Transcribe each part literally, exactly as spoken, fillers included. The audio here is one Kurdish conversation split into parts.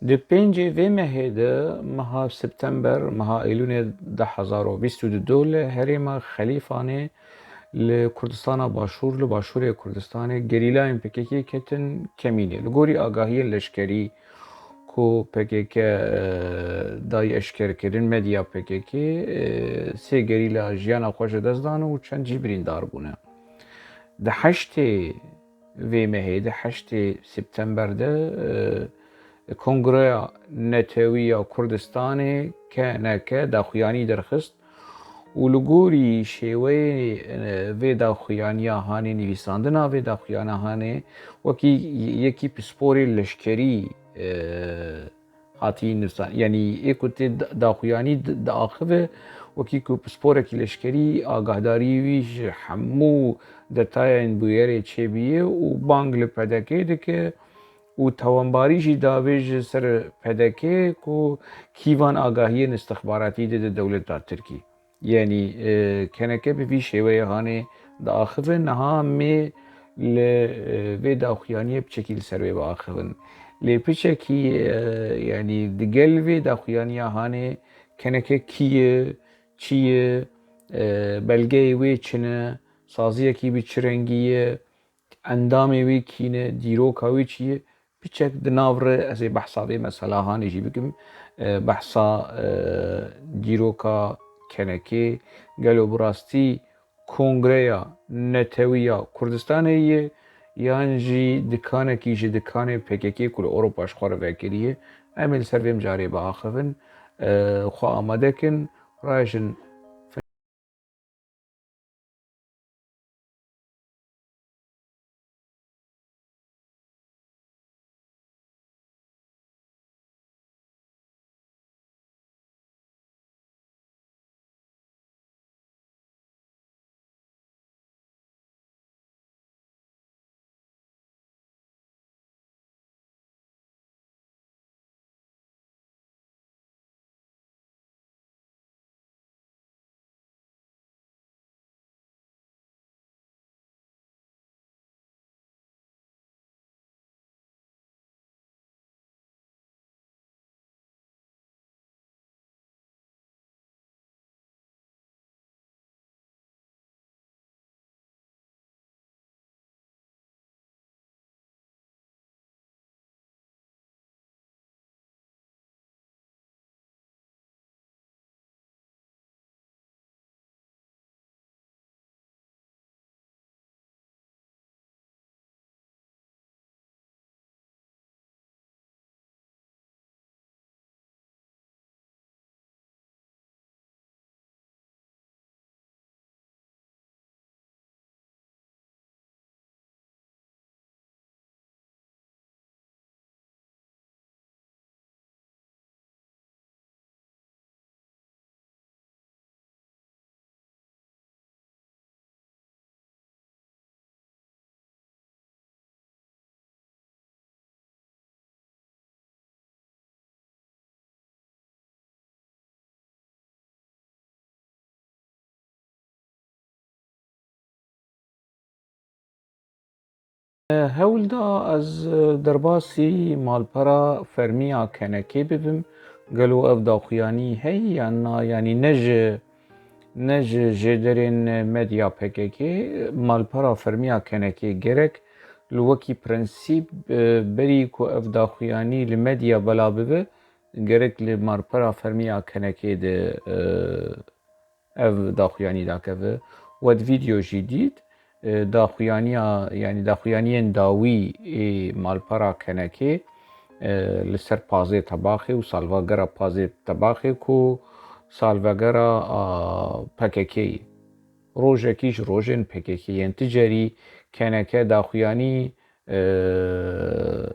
Di pêncê vê mehê de, meha September, meha Eylûnê du hezar û bîst û du, li herêma Xelîfanê li Kurdistana Başûr, li başûrê Kurdistanê gerîlayên P K K ketin kemînê. Li gorî agahiyên leşkerî ku P K K, e, dayî eşkerkirin, medya P K K, e, sê gerîla jiyana xwe ji dest dan û çend jî birîndar bûne. Di heştê vê mehê de, heştê September de, e, Kongreya Netewî ya Kurdistanê, K N K, daxuyanî derxist û li gorî şêweyê, e, vê daxuyaniya hanê, nivîsandina vê daxuyana hanê, wekî yekî pisporê leşkerî, e, hatî nivîsan. Yanî ê ku tê da-, daxuyanî di-, diaxive, wekî ku pisporekî leşkerî agahdarî wî ji hemû detayên bûyerê çêbûye û bang li P D K dike û tawanbarî jî davê ji ser P D K ku kîvan agahiyên istixbaratî dide dewleta Tirkî. Yanî, e, K N K bi vî şêweyê hanê diaxive, niha mê li, e, vê daxuyaniyê piçekî li ser wê biaxivin. Lê piçekî, e, yanî digel vê daxuyaniya hanê K N K kî ye, çi ye, e, belgeyê wê çi ne, saziyekî bi çi rengî ye, endamê wê kî ne, dîroka wê çi ye, piçek di nav re ez ê behsa vê mesela hanê jî bikim. E, behsa, e, dîroka K N K, gelo bi rastî Kongreya Netewî ya Kurdistanê ye, yan jî dikanekî ji dikanê P K K ku li Ewropa ji xwe re vekiriye? Em ê li ser vê mijarê biaxivin, e, xwe amade kin, rajin. Hewl da ez derbasî malpera fermî ya K N K bibim. Gelo ev daxuyanî heye yan na? Yanî ne ji, ne ji jêderên medya P K K, malpera fermî ya K N K gerek li wekî prensîp, e, berî ku ev daxuyanî li medya belav bibe, gerek li malpera fermî ya K N K de, e, ev daxuyanî dakeve. We di vîdeo jî dît, e, daxuyaniya, yanî daxuyaniyên dawî ê malpera K N K, e, li ser pazê Tebaxê û salvegera pazê Tebaxê ku salvegera, a, P K K ye. Rojekî ji rojên P K K yên. Ti carî K N K daxuyanî, e,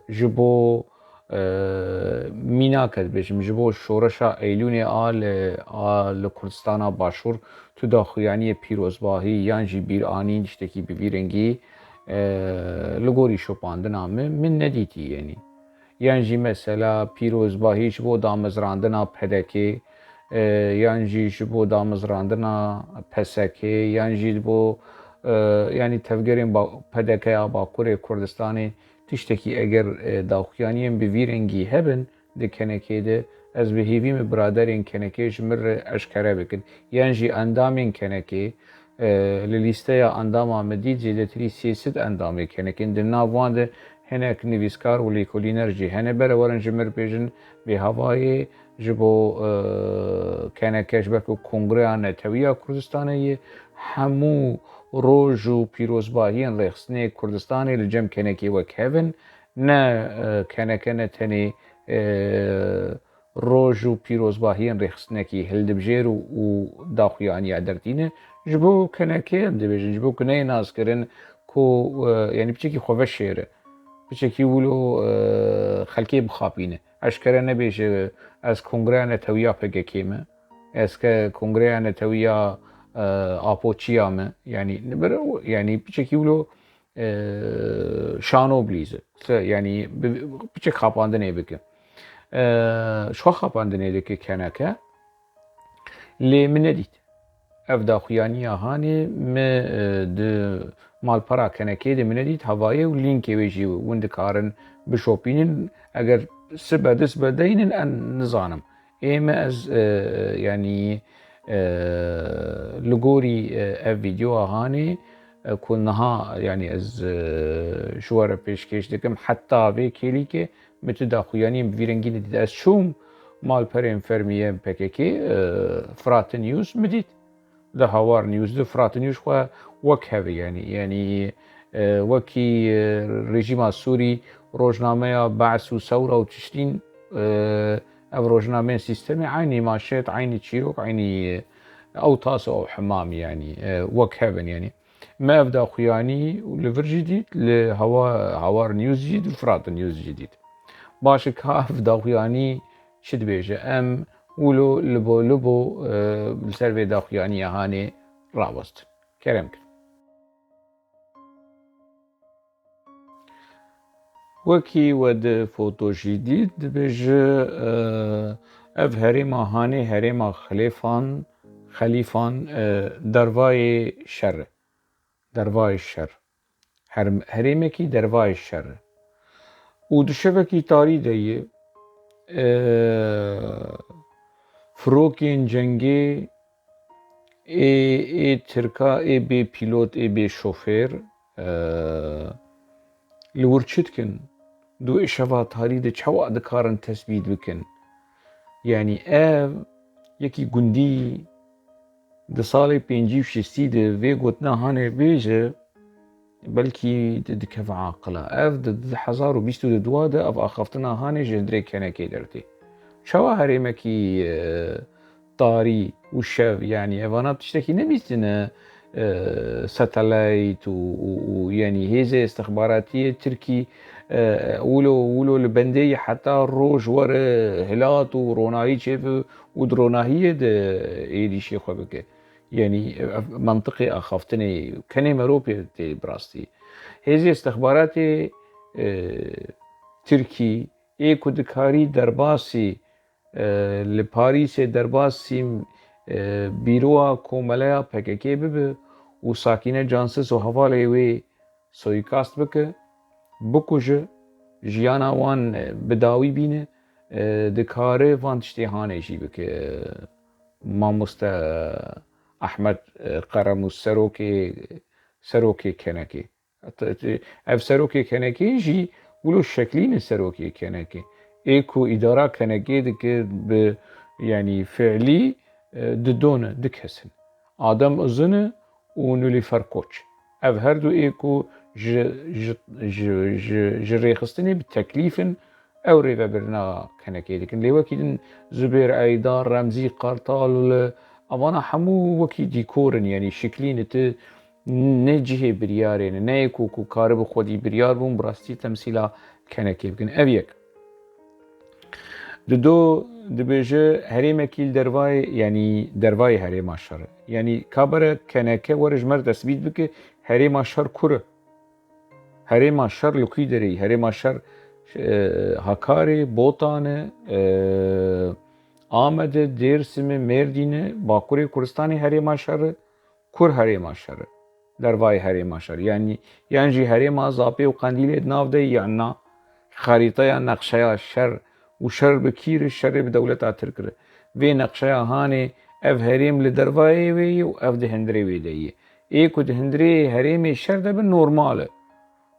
ji bo, e, mînake dibêjim, ji bo şoreşa Eylûnê a li, a li Kurdistana Başûr tu daxuyaniyê pîrozbahî yan jî bîranîn tiştekî bi vî rengî, e, li gorî şopandina min, min nedîtî yenî. Yan jî mesela pîrozbahî ji bo damezrandina P D K, e, yan jî ji bo damezrandina P S K, yan jî bo, e, yanî tevgerên ba-, P D K ya Bakurê Kurdistanê tiştekî eger, e, daxuyaniyên bi vî rengî hebin, di kenekê de, ez bi hêvî me biraderên kenekê ji min re eşkere bikin. Yan jî endamên kenekê, e, li lîsteya endama me dît zêdetirî sê sed endamê kenekên, di nav wan de hinek nivîskar û lêkolîner jî hene. Bere werin ji min re bêjin vê havayê ji bo, e, keneke, ji ber ku Kongreya Netewiya Kurdistanê ye, hemû roj û pîrozbahiyên rêxistinê Kurdistanê li cem kenekê wek hev in. Ne, e, keneke ne tenê, e, roj û pîrozbahiyên rêxistinekî hildibijêr û, û daxuyaniya derdîne. Ji bo kenekê em dibêjin, ji bo ku neyê naskirin ku, e, yanî piçekî xwe veşêre, piçekî wilo, e, xelkê bixapîne. Eşkere nebêje, ez Kongreya Netewiya P K K me, ez ke Kongreya Netewiya, e, Apoçiya me. Yanî, yanî piçekî wilo e, şano bilîze. Se, yanî bi, piçek xapandinê bike. E, ji xwe xapandinê dike keneke. Lê min nedît. Ev daxuyaniya hanê min, e, di malpera kenekê de min nedît. Havayê û lînkê wê jî hûn dikarin bişopînin. Eger sibe du sibe deynin, em nizanim. Ê me ez, e, yanî, e, li gorî, e, ev vîdeoya hanê, e, ku niha, yanî ez, e, ji we re pêşkêş dikim, heta vê kêlîkê min tu daxuyaniyên bi vî rengî nedît. Ez çûm malperên fermî yên P K K, e, Firatin News min dît. Di Hawar News, di Firatin News xwe wek hev e, yanî, yanî, e, wekî, e, rejîma Sûrî rojnameya Be's û Sewra û tiştîn, e, ev rojnameyên sîstemê eynî manşet, eynî çîrok, eynî, e, ew tas û ew hemam, yanî, e, wek hev in, yanî. Me ev daxuyanî li vir jî dît, li Hawa-, Hawar News jî, li Firatin News jî dît. Baş e, ka ev daxuyanî çi dibêje? Em wilo libo libo, e, li ser vê daxuyaniya hanê rawestin. Kerem kir. Wekî we di foto jî dît, dibêje, e, ev herêma hanê herêma xilêfan, xelîfan, e, dervayê şer e. Dervayê şer. Her-, herêmekî dervayê şer e. Û di şevekî tarî de ye, e, firokên cengê ê, ê Tirka, ê bê pîlot, ê bê şofêr, e, li wir çi dikin? Di wê şeva tarî de çawa dikarin tesbît bikin? Yanî ev yekî gundî di salê pêncî û şêstî de vê gotina hanê bêje, belkî di-, dikeve aqila. Ev di du hezar û bîst û du de ev axaftina hanê ji hundirê kenekê dertê. Çawa herêmekî, e, tarî û şev, yanî evana tiştekî nebîstine, e, satelayt û, û, û, yanî hêzê istixbaratiyê Tirkî, e, wilo, wilo li bendê ye heta roj were hilat û ronahî çêbe û di ronahiyê de êrîşê xwe bike. Yanî, ev, ev mentiqê axaftinê kenê merov pê tê bi rastî. Hêzê istixbaratê, e, Tirkî ê ku dikarî derbasî, e, li Parîsê derbasî, e, bîroya komeleya P K K bibe û Sakîne Cansiz û hevalê wê soîkast bike, bikuje, jiyana wan, e, bi dawî bîne, e, dikare van tiştê hanê jî bike. Mamoste Ehmed, e, Qeremûs serokê, serokê kenekê. Ev serokê kenekê jî wilo şeklîne serokê kenekê. Ê ku îdara kenekê dike bi, yanî fiilî, e, di do ne, du kes in. Adem Uzun e û Nilüfer Koç. Ev her du ê ku ji, ji, ji, ji, ji rêxistinê bi teklîf in, ew rêvebirina kenekê dikin. Lê wekî din Zubêr Eydar, Remzî Kartal, evana hemû wekî dîkor in, yanî şiklî ne, tu ne cihê biryarê ne, ne yê ku, ku karibû xwedî biryar bûn, bi rastî temsîla kenekê bikin. Ev yek. Dido dibêje herêmekî li dervayê, yanî dervayê herêma şer e. Yanî ka bere keneke were ji me re tesbît bike, herêma şer kur e. Herêma şer li kû derê ye? Herêma şer, e, Hakarê, Botan e, e, Amed e, Dêrsim e, Mêrdîn e, Bakurê Kurdistanê herêma şer e, kur herêma şer e? Dervayê herêma şer. Yanî, yan jî herêma Zapê û Qendîlê di nav de ye yan na? Xerîteya, nexşeya şer Û şer bi kî re? Şerê bi dewleta Tirk re. Vê neqşeya hanê ev herêm li dervayê wê ye û ev di hundirê wê de ye. Ê ku di hundirê herêmê şer de bin normal e.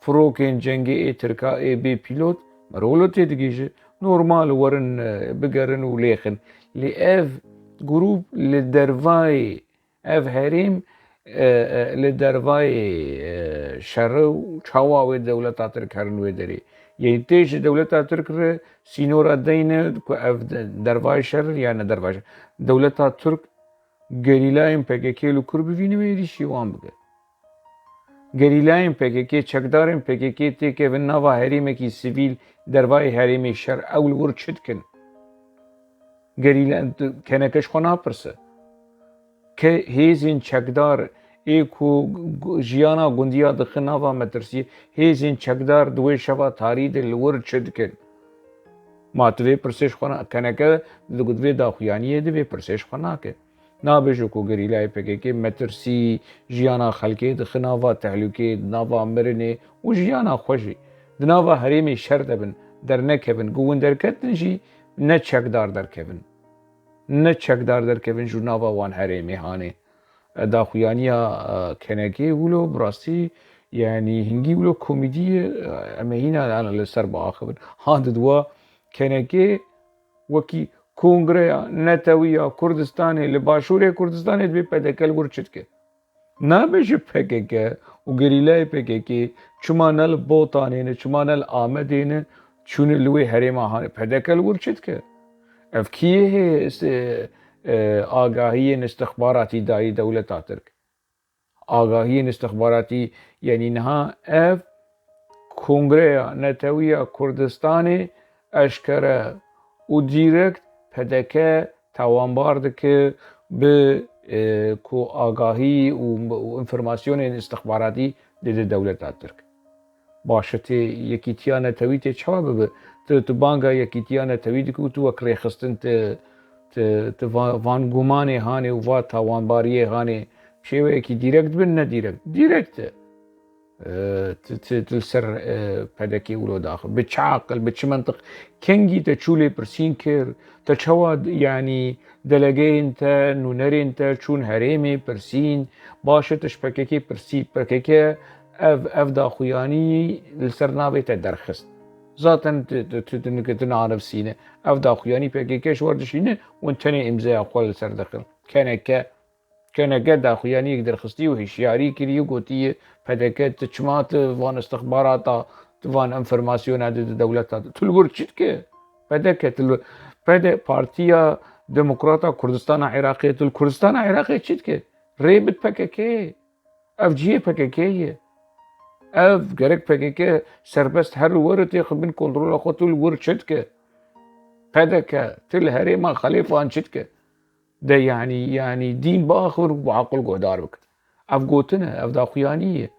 Firokên cengê ê Tirka ê bê pîlot, merolo têdigihîje. Normal werin, e, bigerin û lêxin. Lê ev grûp li dervayê, ev herêm, e, e, li dervayê, e, şer e û çawa wê dewleta Tirk herin wê derê. Yên tê ji dewleta Tirk re sînora deyne ku ev de-, dervayê şer e ya ne dervayê şer. Dewleta Tirk gerîlayên P K K li kur bivîne wê êrîşî wan bike. Gerîlayên P K K, çekdarên P K K têkevin nava herêmekî sivîl, dervayê herêmê şer, ew li wir çi dikin? Gerîla-, keneke ji xwe napirse. Ke hêzên çekdar ê ku gu-, jiyana gundiya dixin nava metirsiyê, hêzên çekdar di wê şeva tarî de li wir çi dikin? Ma tu vê pirsê ji xwe na-, keneke di, di vê daxuyaniyê de vê pirsê ji xwe nake. Nabêje ku gerîlayê P K K metirsî, jiyana xelkê dixin nava tehlûkê, nava mirinê û jiyana xwe jî. Di nava herêmê şer de bin, dernekevin, ku hûn derketin jî ne çekdar derkevin. Ne çekdar derkevin ji nava wan herêmê hanê. E, daxuyaniya, e, kenekê wilo bi rastî, yanî hingî wilo komîdî ye, e, em ê hîna li ser biaxivin. Ha di dua kenekê wekî Kongreya Netewî ya Kurdistanê li Başûrê Kurdistanê dibê P D K li wir çi dike? Nabêje P K K û gerîlayê P K K çima ne li Botanê ne, çima ne li Amedê ne, çûne li wê herêma hanê? P D K li wir çi dike? Ev kî hê, e, e, agahiyên istixbaratî dayî dewleta Tirk? Agahiyên istixbaratî, yanî niha ev Kongreya Netewî ya Kurdistanê eşkere û dîrekt P D K tawanbar dike bi, e, ku agahî û, û înformasyonên istixbaratî dide dewleta Tirk. Baş e, tê Yekîtiya Netewî tê çawa bibe? Tu, tu banga Yekîtiya Netewî dikî û tu wek rêxistin tu, tu, tu va-, van gumanê hanê û va tawanbariyê hanê şêweyekî dîrekt bin, ne dîrekt? Dîrekt e. E, tu, tu, tu li ser, e, P D K wilo daxil. Bi çi aqil, bi çi mentiq? Kengî te çû lê pirsîn kir? Te çawa, yanî, delegeyên te, nûnerên te çûn herêmê, pirsîn? Baş e, tu ji P K K pirsî, P K K ev, ev daxuyanî li ser navê te derxist. Zaten tu, tu, tu, tu, tu nanivsîne. Ev daxuyanî P K K ji we re dişîne, hûn tenê îmzeya xwe li ser dixin. Keneke, keneke daxuyaniyek derxistî û hişyarî kirî û gotiye, P D K, tu çima tu van istixbarata, tu van înformasyona dide dewleta? Tu li wir çi dike? P D K, tu li, P D K, Partiya Demokrata Kurdistana Iraqê, tu li Kurdistana Iraqê çi dike? Rê bid P K K. Ev cihê P K K ye. Ev gerek P K K serbest her li wir têxe bin kontrola xwe, tu li wir çi dike? P D K, tu li herêma Xelêfan çi dike? De yanî, yanî dîn biaxivin û bi aqil guhdar bikin. Ev gotin e, ev daxuyanî ye.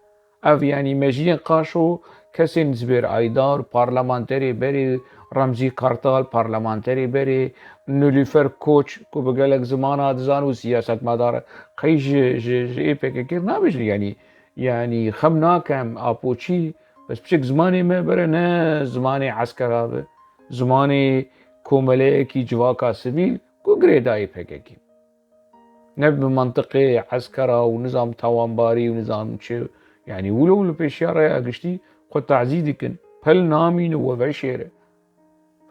Ev yanî mejiyên qaşo kesên Zibêr Aydar, parlamenterê berê Remzî Kartal, parlamenterê berê Nilüfer Koç ku bi gelek zimana dizan û siyasetmedar e. Qey ji, ji, ji ê P K K nabêjin, yanî, yanî xem nakem, Apoçî, bes piçek zimanê me bere ne zimanê eskera be, zimanê komeleyekî civaka sivîl ku girêdayî P K K. Ne bi mentiqê eskera û nizam tawanbarî û nizam çi, yanî wilo li pêşiya raya giştî xwe tazî dikin. Pel namîne we veşêre.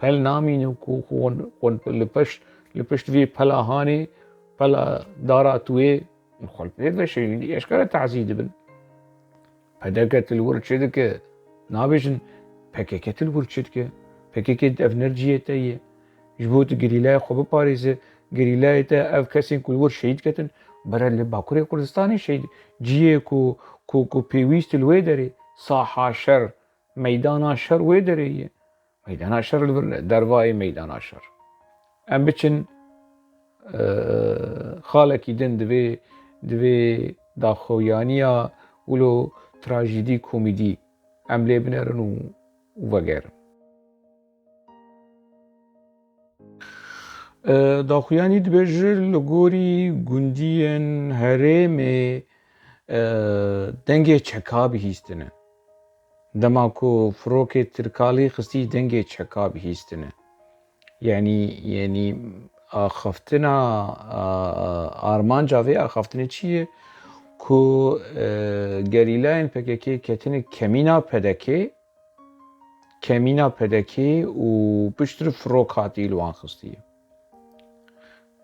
Pel namîne ku xwe, xwe li pişt, li pişt vê pela hanê, pela dara tuwê, xwe li pê veşêrin, eşkere tazî dibin. P D K tu li wir çi dike? Nabêjin P K K tu li wir çi dike? P K K ev ne cihê te ye. Ji bo tu gerîlaya xwe biparêze, gerîlayê te ev kesên ku li wir şehîd ketin, bere li Bakurê Kurdistanê şehîd. Cihê ku, ku, ku pêwîst li wê derê, saha şer, meydana şer wê derê ye. Meydana şer li vir ne, dervayê meydana şer. Em biçin, e, xalekî din divê, divê daxuyaniya wilo trajîdî komîdî em lê binerin û, û vegerin. E, daxuyanî dibêje li gorî gundiyên herêmê, e, dengê çeka bihîstine. Dema ku firokê Tirkalî xistî dengê çeka bihîstine. Yanî, yanî axaftina, a, armanca vê axaftinê çi ye? Ku, e, gerîlayên P K K ketine kemîna P D K, kemîna P D K û piştre firok hatî li wan xistiye.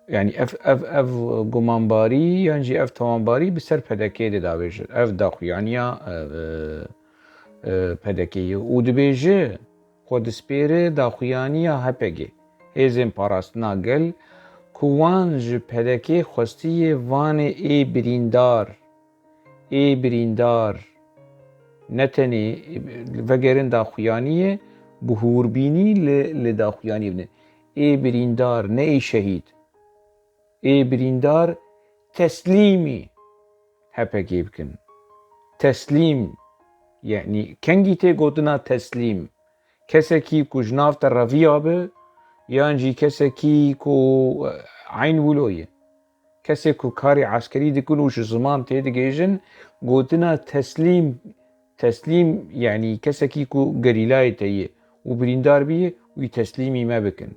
Yanî ev, ev, ev gumanbarî yan jî ev tawanbarî bi ser P D K de davêje. Ev daxuyaniya, e, e, e, P D K ye û dibêje, xwe dispêre daxuyaniya H P G, Hêzên Parastina Gel, ku wan ji P D K xwestiye vanê ê birîndar, ê birîndar, ne tenê vegerin daxuyaniyê, bi hûrbînî li, li daxuyanî bine. Ê birîndar, ne ê şehîd. Ê birîndar teslîmî H P G bikin. Teslîm, yanî kengî tê gotina teslîm? Kesekî ku ji nav te reviya be, yan jî kesekî ku, e, eyn wilo ye. Kesê ku karê eskerî dikin û ji ziman têdigihêjin, gotina teslîm, teslîm, yanî kesekî ku gerîlayê te ye û birîndar bûye, wî teslîmî me bikin.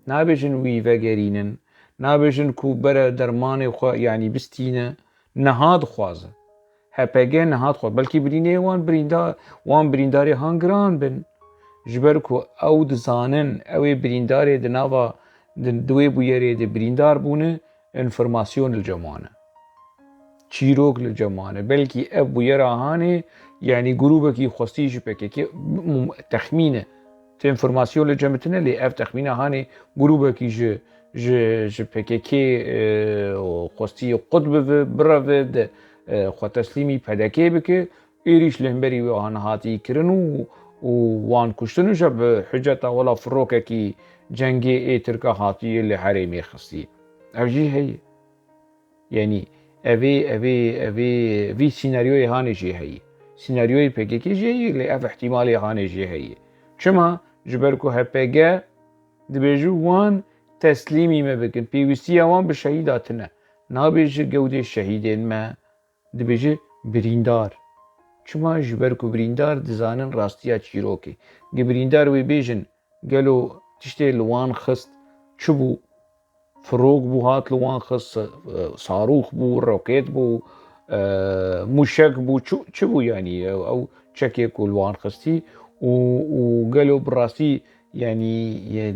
Nabêjin wî vegerînin, nabêjin ku bere dermanê xwe, yanî bistîne, niha dixwaze. H P G niha dixwaze. Belkî birînê wan birînda-, wan birîndarê han giran bin. Ji ber ku ew dizanin, ew ê birîndarê di nava, di, di wê bûyerê de birîndar bûne, enformasyon li cem wan e. Çîrok li cem wan e. Belkî ev bûyera hanê, yanî grûbekî xwestî ji P K K, m-, texmîn e. Ti enformasyon li cem tine, lê ev texmîna hanê grûbekî ji, ji, ji P K K, e, xwestî qut bibe, bireve, de, e, xwe teslîmî P D K bike. Êrîş li hemberî wê han hatî kirin û, û wan kuştin û ji bi hiceta wela firokekî cengê ê Tirka hatiye li herêmê xistî. Ev jî heye. Yanî evê, evê, evê, vî sînaryoyê hanê jî heye. Sînaryoyê P K K jî heye, lê ev ihtimalê hanê jî heye. Çima? Ji ber ku H P G dibêje wan teslîmî me bikin. Pêwîstiya wan bi şehîda tine. Nabêje gewdê şehîdên me, dibêje birîndar. Çima? Ji ber ku birîndar dizanin rastiya çîrokê. Gi birîndar wê bêjin, gelo tiştê li wan xist çi bû? Firok bû, hat li wan xist, e, sarûx bû, roket bû, e, mûşek bû, çi, çi bû yanî? Ew, ew çekê ku li wan xistî û, û gelo bi rastî, yanî, ye,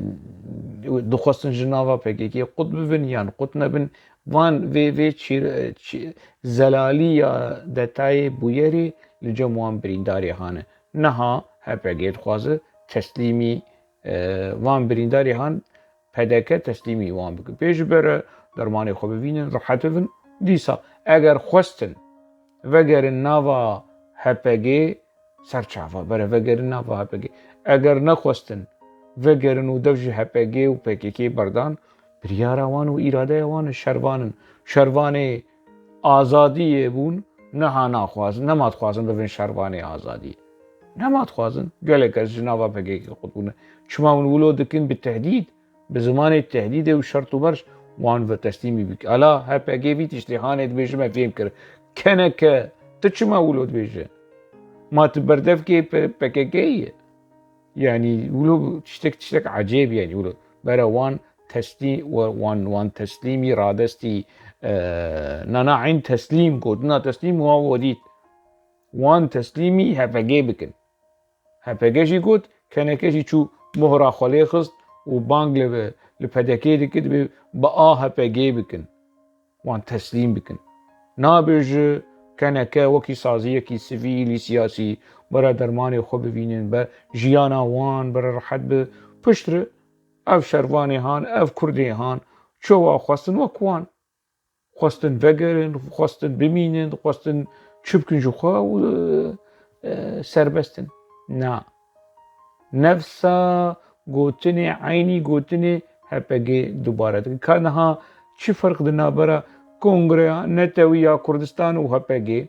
dixwestin ji nava P K K qut bibin yan qut nebin? Van vê, vê çî-, çî-, zelaliya detayê bûyerê li cem wan birîndarê hane. Niha H P G dixwaze teslîmî, e, van birîndarê han P D K teslîmî wan bikin. Pê ji bere dermanê xwe bivînin, rehet bibin. Dîsa eger xwestin vegerin nava H P G, ser çava, bere vegerin nava H P G. Eger nexwestin vegerin û dev ji H P G û P K K berdan, biryara wan û îradeya wan e, şervan in. Şervanê azadiyê bûn, niha naxwazin, nema dixwazin bibin şervanê azadiyê. Nema dixwazin, gelek kes ji nava P K K qut bûne. Çima hûn wilo dikin bi tehdîd, bi zimanê tehdîdê û şert û berj wan ve teslîmî bik. Ala H P G vî tiştê hanê dibêje me fêm kir. Keneke, tu çima wilo dibêje? Ma tu berdevkê P-, P K K ye? Yanî wilo tiştek, tiştek ecêb yanî wilo. Bere wan teslî-, wa-, wan, wan teslîmî radestî, e, nana eyn teslîm, gotina teslîm wa we dît. Wan teslîmî H P G bikin. H P G jî got, K N K jî çû mohra xwe lê xist û bang li, li P D K dike, dibê bi A H P G bikin. Wan teslîm bikin. Nabêje K N K wekî saziyekî sivîlî, siyasî, bere dermanê xwe bivînin, be jiyana wan bere rehet bi. Piştre ev şervanê han, ev kurdê han, çawa xwestin wek wan. Xwestin vegerin, xwestin bimînin, xwestin çi bikin ji xwe û, e, serbest in. Na. Nefsa gotinê, eynî gotinê H P G dubare dikin. Ka niha çi ferq di navbera Kongreya Netewî ya Kurdistan û H P G?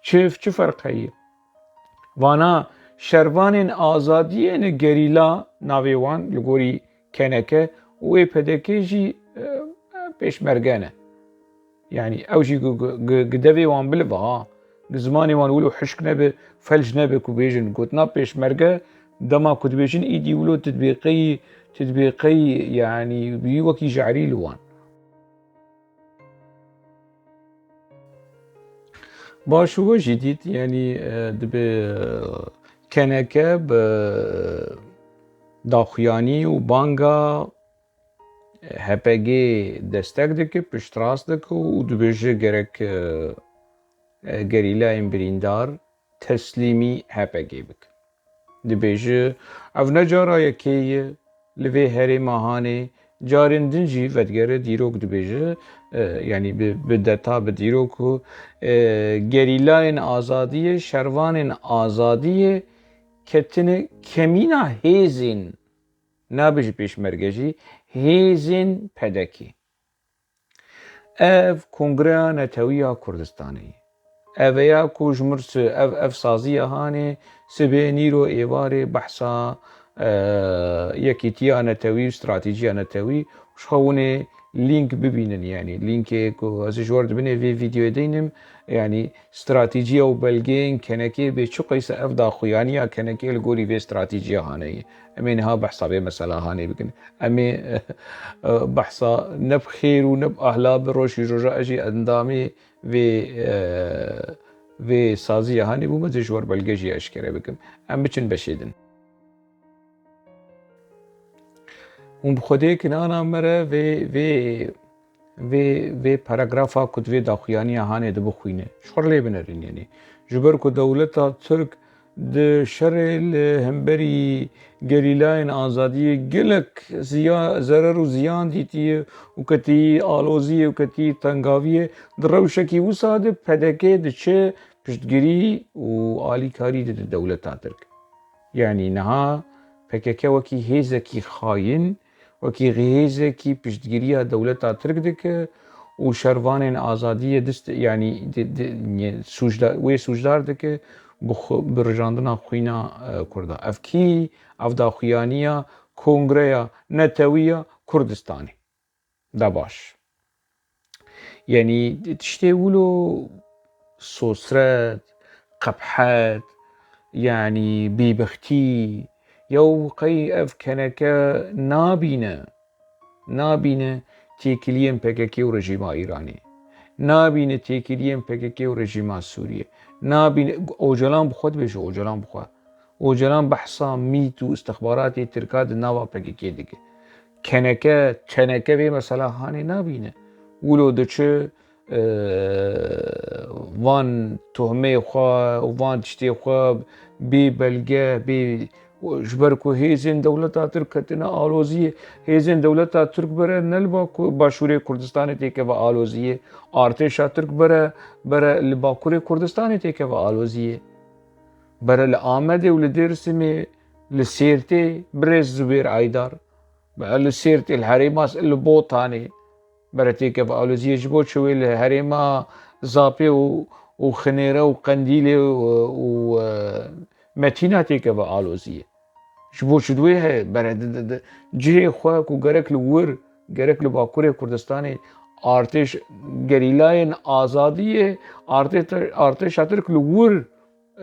Çi, çi ferq heye? Vana şervanên azadiyê ne, gerîla navê wan li gorî K N K û ê P D K jî, e, pêşmerge ne. Yanî ew jî gu-, gu-, gu-, gi devê wan bilive ha. Gi zimanê wan wilo hişk nebe, felc nebe ku bêjin. Gotina pêşmerge Dema ku dibêjin îdî wilo, tu dibê qey, tu dibê qey, yanî wî wekî je'rî li wan. Baş û we jî dît, yanî, e, dibê, e, K N K bi daxuyanî û banga H P G destek dike, piştrast dike û dibêje gerek, e, e, gerîlayên birîndar teslîmî H P G bikin. Dibêje, ev ne cara yekê ye li vê herêma Hanê, carên din jî vedigere dîrok dibêje, e, yanî bi, bi deta, bi dîrok û, e, gerîlayên azadiyê, şervanên azadiyê ketine kemîna hêzên, nabêje pêşmerge jî, hêzên P D K. Ev Kongreya Netewî ya Kurdistanê ye. Ev e ya ku ji mir si-, ev, ev saziya Hanê sibê, nîro, êvarê behsa, e, yekîtiya netewî û stratejiya netewî, ji xwe hûn ê lînk bibînin, yanî lînkê ku ez ê ji we re di binê vê vîdeoyê deynim, yanî stratejiya û belgeyên K N K'ê bê çi qeyse ev daxuyaniya K N K'ê li gorî vê stratejiya Hanê ye. Em ê niha behsa vê mesela Hanê bikin. Em ê, e, behsa ne bi xêr û ne bi ahla bi roj jî roja ez jî endamê vê, e, vê saziya Hanê bûme, ez ê ji we re belge jî eşkere bikim. Em biçin beşê din. Hûn bi Xwedê kinana me re vê, vê, vê, vê paragrafa ku di vê daxuyaniya Hanê de bixwîne. Ji xwe re lê binerin, yanî. Ji ber ku dewleta Tirk di şerê li hemberî gerîlayên azadiyê gelek ziya-, zerer û ziyan dîtiye û ketî aloziyê û ketî tengaviyê, di rewşekî wisa de P D K diçe piştgirî û alîkarî dide dewleta Tirk. Yanî niha P K K wekî hêzekî xayin, wekî hêzekî piştgiriya dewleta Tirk dike û şervanên azadiyê dist, yanî di, di, sûcda-, wê sûcdar dike bi xwe, bi rijandina xwîna, e, Kurda. Ev kî, ev daxuyaniya Kongreya Netewî ya Kurdistanê. Da baş. Yanî tiştê wilo sosret, qebhet, yanî bêbextî, yew qey ev K N K nabîne, nabîne têkiliyên P K K û rejîma Îranê. Nabîne têkiliyên P K K û rejîma Sûriyê. Nabîne, Ocalan bi xwe dibêje, Ocalan bi xwe. Ocalan behsa mît û istixbaratê Tirka di nava P K K dike. K N K, K N K vê mesela Hanê nabîne. Wilo diçe, e, van tohmê xwe û van tiştê xwe bê belge, bê, ji ber ku hêzên dewleta Tirk ketine aloziyê, hêzên dewleta Tirk bere ne li Baku-, başûrê Kurdistanê têkeve aloziyê, artêşa Tirk bere, bere li Bakurê Kurdistanê têkeve aloziyê. Bere li Amedê û li Dêrsimê, li Sêrtê, birêz Zubêr Aydar. Bere li Sêrtê, li herêma s-, li Botanê. Bere têkeve aloziyê. Ji bo çi wê li herêma Zapê û, û Xinêre û Qendîlê û, û, e, Metîna têkeve aloziyê. Ji bo çi di wê heye? Bere di, di, di cihê xwe ku gerek li wir, gerek li Bakurê Kurdistanê artêş, gerîlayên azadiyê, artê-, artêşa Tirk li wir,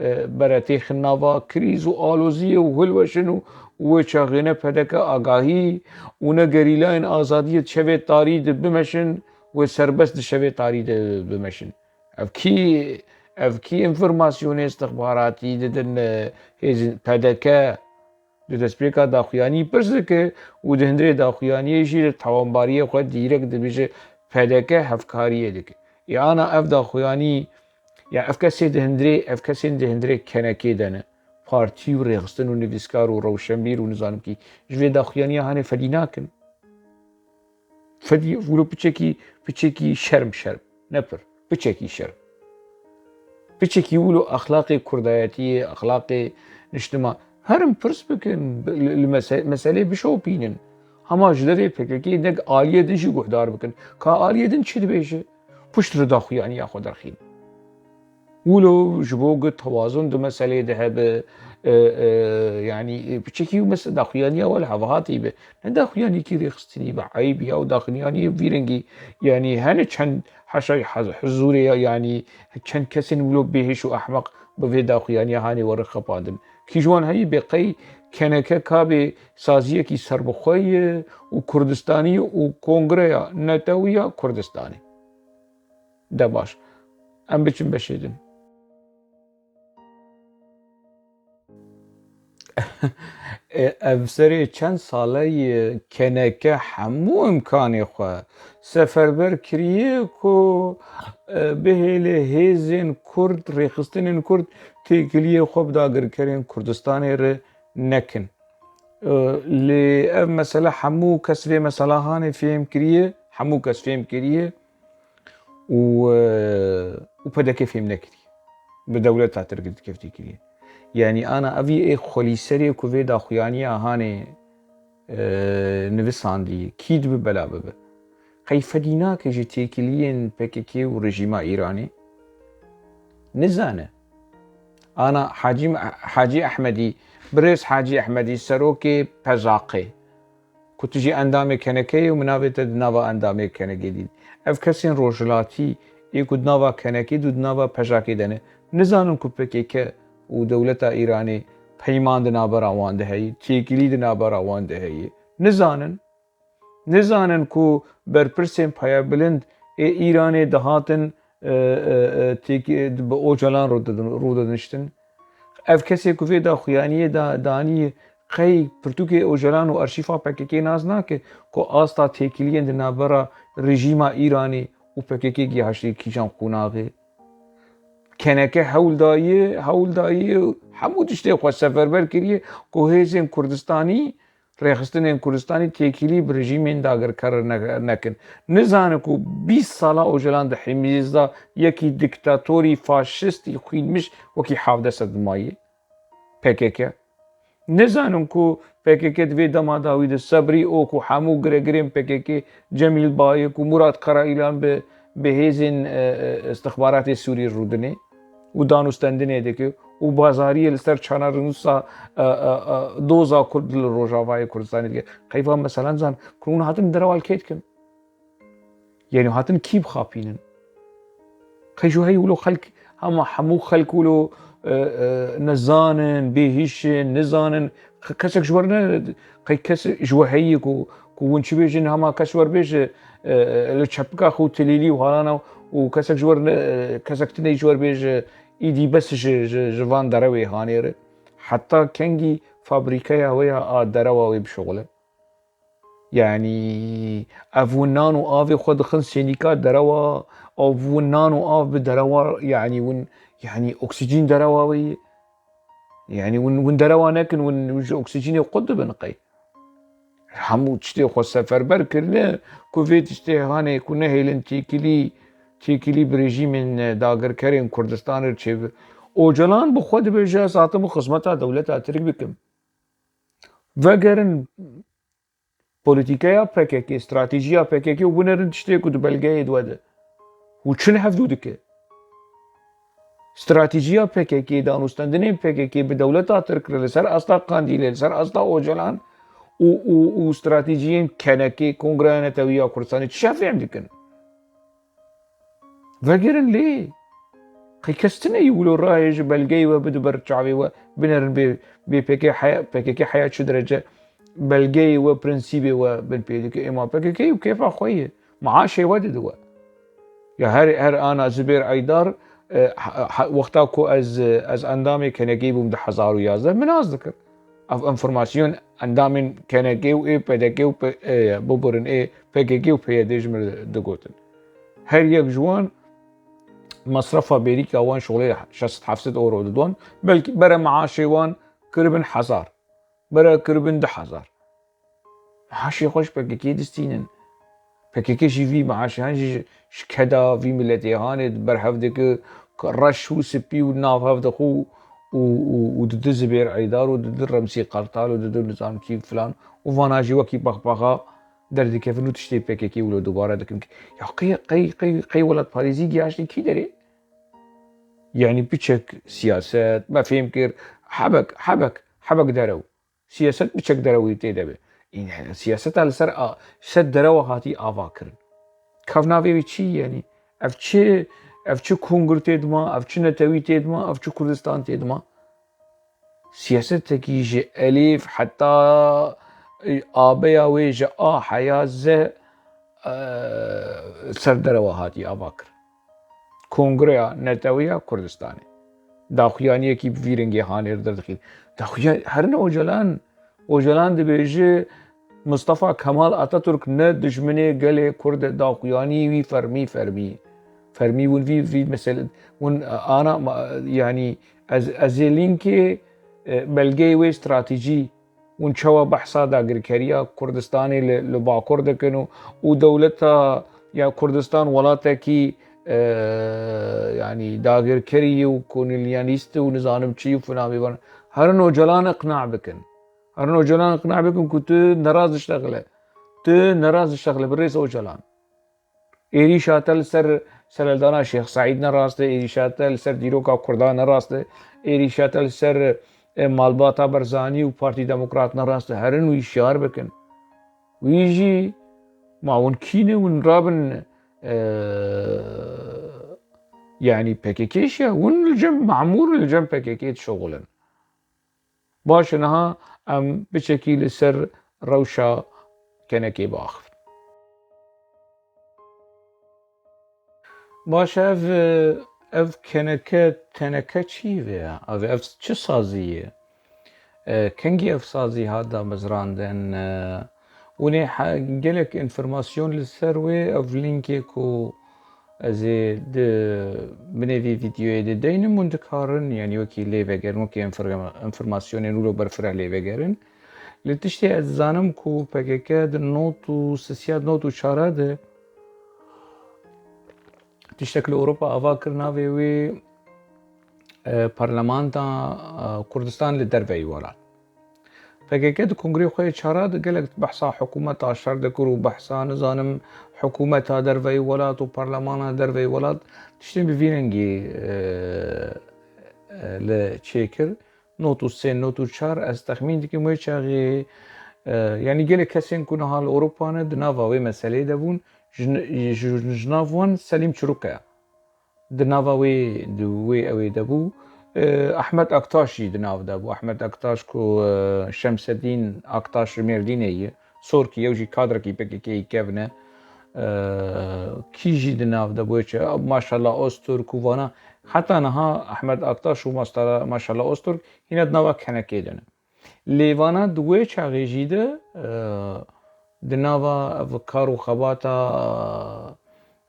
e, bere têxin nava krîz û aloziyê û hilweşin û wê çaxê ne P D K agahî û ne gerîlayên azadiyê di şevê tarî de bimeşin, wê serbest di şevê tarî de bimeşin. Ev kî, ev kî înformasyonê istixbaratî didin, e, hêzên P D K? Di destpêka daxuyanî pirs dike û di hundirê daxuyaniyê jî li tawanbariyê xwe dîrek dibêje P D K hevkariyê dike. Ê ana ev daxuyanî, ya ev kesê di hundirê, ev kesên di hundirê K N K de ne. Partî û rêxistin û nivîskar û rewşenbîr û nizanim kî ji vê daxuyaniya Hanê fedî nakin. Fedî wilo piçekî, piçekî şerm, şerm. Ne pir. Piçekî şerm. Piçekî wilo exlaqê kurdayetiyê, exlaqê niştiman. Herin pirs bikin, li, li mese-, meselê bişopînin. Hema ji derê P K K ne aliyê din jî guhdar bikin. Ka aliyê din çi dibêje? Pişt re daxuyaniya xwe derxîn. Wilo ji bo ku tewazun di meselê de hebe, e, e, yanî, e, piçekî mes-, daxuyaniya we li hev hatî be. Ne daxuyanîkî rêxistinî be, eyb ya, û daxuyaniyê vî rengî, yanî, hene çend heşay haz-, huzûrê ya, yanî, çend kesên wilo bêhiş û ehmeq bi vê daxuyaniya Hanê we re xapandin. Kî ji wan heyî bê qey K N K kabê saziyekî serbixwe ye û Kurdistanî ye û Kongreya Netewî ya Kurdistanê. De baş. Em biçin beşê din. E, ev serê çend sale ye K N K hemû imkanê xwe seferber kiriye ku, e, bihêle hêzên Kurd, rêxistinên Kurd têkiliyê xwe bi dagirkerên Kurdistanê re nekin. E, lê ev mesele hemû kes vê meselahanê fêm kiriye, hemû kes fêm kiriye û, e, û P D K fêm nekiriye. Bi dewleta Tirk dikevtî kiriye. Yanî ana evî ê xwelîserê ku vê daxuyaniya hanê, e, nivisandî, kî dibe bela bibe. Qey fedî nake ji têkiliyên P K K û rejîma Îranê? Nizane. Ana Hacî, Hacî Ehmedî, birêz Hacî Ehmedî, serokê P J Qê, ku tu jî endamê K N K yê û min navê te di nava endamê K N K dît. Ev kesên rojhilatî ê ku di nava K N K û di nava P J K de ne, nizanin ku P K K û dewleta Îranê peyman di navbera wan de heye, têkilî di navbera wan de heye. Nizanin. Nizanin ku berpirsên payebilind ê Îranê dihatin, e, e, e, têk-, e, bi Ocalan rûdidin-, rûdiniştin. Ev kesê ku vê daxuyaniyê da-, danî qey pirtûkê Ocalan û arşîfa P K K nas nake ku asta têkiliyên di navbera rejîma Îranê û P K K gihaştî kîjan qonaxê. K N K hewl daye, hewl daye, hemû tiştê xwe seferber kiriye ku hêzên Kurdistanî, rêxistinên Kurdistanî têkilî bi rejîmên dagirker re ne-, nekin. Nizane ku bîst sala Ocalan di himîzda yekî diktatorî, faşistî, xwînmiş wekî hevdeh sed mayî P K K. Nizanin ku P K K di vê dema dawî de sebrî û ku hemû giregirên P K K, Cemîl Bayik û Murat Karaîlan bi, bi hêzên, e, e, istixbaratê Sûrî rûdinê û danûstendinê dike û bazariyê li ser çanarnûsa, e, e, e, doza Kurd li Rojavayê Kurdistanê dike. Qey van meselan zan, ku hûn hatin derewa li kê dikin? Yanî hatin kî bixapînin? Qey ji heyî wilo xelk, hema hemû xelk wilo, e, e, nezanin, bêhîş in, nizanin. Ke-, kesek ji we ne, qey kes ji we heyî ku, ku hûn çi bêjin, hema kes ji we bêje, e, e, li çepika xwe û tilîlî û halana û kesek ji we ne, e, kesek tune ji we bêje, îdî bes ji, ji, ji van derewê hanê re. Heta kengî fabrîkeya we ya a derewa wê bişuxile? Yanî, ev hûn nan û avê xwe dixin sênîka derewa, ev hûn nan û av bi derewa, yanî hûn, yanî oksîjîn derewa wê ye. Yanî hûn, hûn derewa nekin, hûn, hûn ji oksîjînê qut dibin qey. Hemû tiştê xwe seferber kirine ku vê tiştê hanê ku nehêlin têkilî, têkilî bi rejîmên dagirkerên Kurdistanê re çêbe. Ocalan bi xwe dibêje, ez hatim xizmeta dewleta Tirk bikim. Vegerin polîtîkeya P K K, stratejiya P K K û binerin tiştê ku di belgeyê di we de. Û çi li hevdû dike? Stratejiya P K K, danûstendinên P K K bi dewleta Tirk re li ser asta Qandîlê, li ser asta Ocalan û, û, û stratejiyên K N K, Kongreya Netewî ya Kurdistanê çi fêm dikin? Vegerin lê. Qey kes tune yî wilo rayê ji belgeyê we bide ber çavê we, binerin bê, bê P K K heya, P K K heya çi derece belgeyê we, prensîbê we bin pê dike. Êma P K K û kêfa xwe ye. Maaşê we dide we. Ya her, her ana Zubêr Eydar, e, ha, ha, wexta ku ez, ez endamê K N K'yê bûm du hezar û yazdeh, min nas dikir. Ev enformasyon endamên K N K û ê P D K û P-, ê, bibirin, ê P K K û P Y D ji min re digotin. Her yek ji wan mesrefa bêrîka wan şolê şeş sed heft sed euro didon, belkî bere maaşê wan kiribin hezar, bere kiribin du hezar. Maaşê xwe ji P K K distînin. P K K jî vî maaşehan jî ji, ji keda vî miletê hanê berhev dike, reş û spî û nav hev dixwe û, û, û didi Zibêr Eydar û didi Remsî Qertal û didi nizam kî filan û vana jî wekî bexbexa derdikevin û tiştê P K K wilo dubare dikin. Ya qey, qey, qey, qey welatparêzî gihaştî kî derê? Yanî piçek siyaset, me fêm kir, hebek, hebek, hebek derew. Siyaset piçek derewî tê de be. Îne, siyaseta li ser a-, ser derewa hatî ava kirin. Kevnavê wî çi ye, yanî? Ev çi, ev çi kongir tê dima, ev çi netewî tê dima, ev çi Kurdistan tê dima? Siyasetekî ji elîf heta, e, abeya wê ji A heya Z, e, ser derewa hatiye ava kir. Kongreya Netewiya Kurdistanê. Daxuyaniyekî bi vî rengê hanê li derdixî. Daxuya-, herin Ocalan, Ocalan dibêje Mustafa Kemal Atatürk ne dijminê gelê Kurd e, daxuyanî wî fermî, fermî. Fermî hûn vî, vî mesele, hûn ana, ma-, yanî ez, ez ê lînkê, e, belgeyê wê stratejî, hûn çawa behsa dagirkeriya Kurdistanê li, li Bakur dikin û, û dewleta ya Kurdistan welatekî, e, yanî dagirkerî û kolonyalîst û nizanim çi û filan bêvan. Herin Ocalan iqna bikin. Herin Ocalan iqna bikin ku tu neraz diştexile. Tu neraz diştexile, birêz Ocalan. Êrîşa te li ser sereldana Şêx Seîd ne rast e, êrîşa te li ser dîroka Kurdan ne rast e, êrîşa te li ser, e, malbata Barzanî û Partî Demokrat ne rast e. Herin wî şiyar bikin. Wî jî ma hûn kî ne, hûn rabin, e, yanî P K K şiya, hûn li cem memûr, li cem P K K dişuxulin. Baş e, niha em biçekî li ser rewşa kenekê biaxivin. Baş e, ev, ev keneke, teneke çi vê ye? Ev, ev çi sazî ye? E, kengî ev sazî hat damezrandin? E, hûn ê he-, gelek înformasyon li ser wê, ev lînkê ku ez ê di binê vî vîdyoyê de deynim, hûn dikarin, yanî wekî lê vegerin, wekî înforma-, înformasyonên wilo berfireh lê vegerin. Lê tiştê ez dizanim ku P K K di not û sisiya not û çara de tiştek li Ewropa ava kir, navê wê, e, Parlamenta, e, Kurdistan li derveyî welat. P K K di kongrê xwe yê çara de gelek behsa hikûmeta şer dikir û behsa, nizanim, hikûmeta derveyî welat û parlemana derveyî welat, tiştên bi vî rengî, e, e, li çêkir. Not û sê, not û çar, ez texmîn dikim wê çaxê, e, yanî gelek kesên ku niha li Ewropa ne, di nava wê meseleyê de bûn, ji, ji, ji nav wan Selîm Çirûk e. Di nava wê, di wê ew ê de bû. E, Ahmet Aktaş jî di nav de bû. Ahmet Aktaş ku, e, Şemsedîn Aktaş ji Mêrdînê ye. Sorkî, ew jî kadrekî P K K yê kevn e. E, kî jî di nav de bû, çi, Maşallah Ozturk û vana. Heta niha Ahmet Aktaş û Mastara-, Maşallah Ozturk hîna di nava kenekê de ne. Lê vana di wê çaxê jî de, e, di nava ev kar û xebata,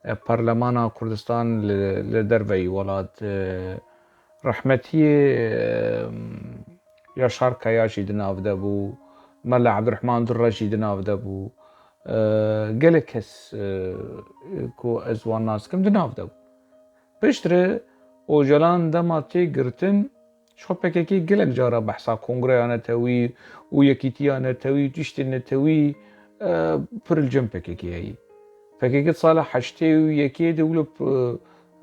e, Parlemana Kurdistan li, li derveyî welat, e, rehmetiyê, e, Yaşar Kaya jî di nav de bû, Mela Ebdurehman Durre jî di nav de bû, e, gelek kes, e, ku ez wan nas dikim, di nav de bû. Piştre Ocalan dema tê girtin, Ji xwe P K K gelek cara behsa kongreya netewî û yekîtiya netewî û tiştên netewî, e, pir li cem P K K heyî. P K K di sala heştê û yekê de wilo,